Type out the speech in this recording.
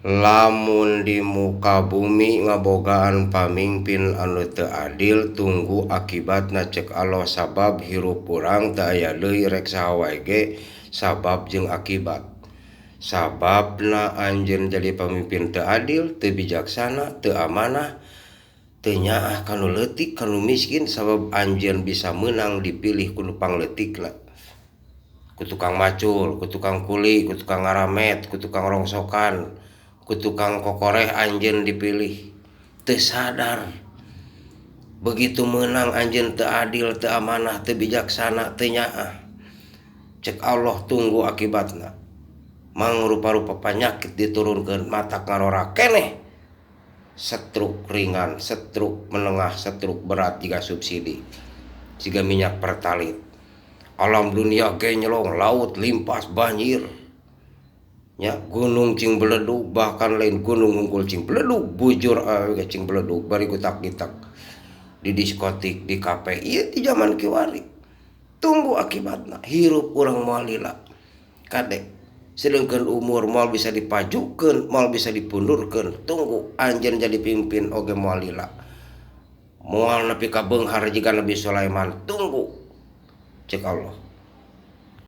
Lamun di muka bumi ngabogaan pamingpin anu teu adil, tunggu akibatna cek Allah, sabab hirup urang teu aya deui rek saha wae ge sabab jeung akibat. Sababna anjeun jadi pamimpin teu adil, teu bijaksana, teu amanah, teu nyaah ka nu leutik, ka nu miskin, sabab anjeun bisa meunang dipilih ku nu pangleutikna. Ku tukang macul, ku tukang kuli, ku tukang ngaramet, ku tukang rongsokan, ku tukang kokoreh anjeun dipilih. Teu sadar begitu meunang anjeun teu adil, teu amanah, teu bijaksana, teu nyaah. Cek Allah tunggu akibatna. Mangrupa-rupa panyakit diturunkeun, matak ngarora keneh. Stroke ringan, stroke menengah, stroke berat jiga subsidi, jiga minyak pertalit. Alam dunia genyelong, laut limpas banjir. Nya gunung cing beledug, bahkan lain gunung hungkul cing beledug, bujur awewe ge cing beledug bari gutak-gitak di diskotik, di kafe, ieu di zaman kiwari. Tunggu akibatna, hirup urang moal lila. Kade sedengkeun umur moal bisa dipajukeun, moal bisa dipundurkeun. Tunggu anjeun jadi pimpin oge moal lila. Moal nepi ka beunghar jiga Nabi Sulaiman, tunggu cek Allah.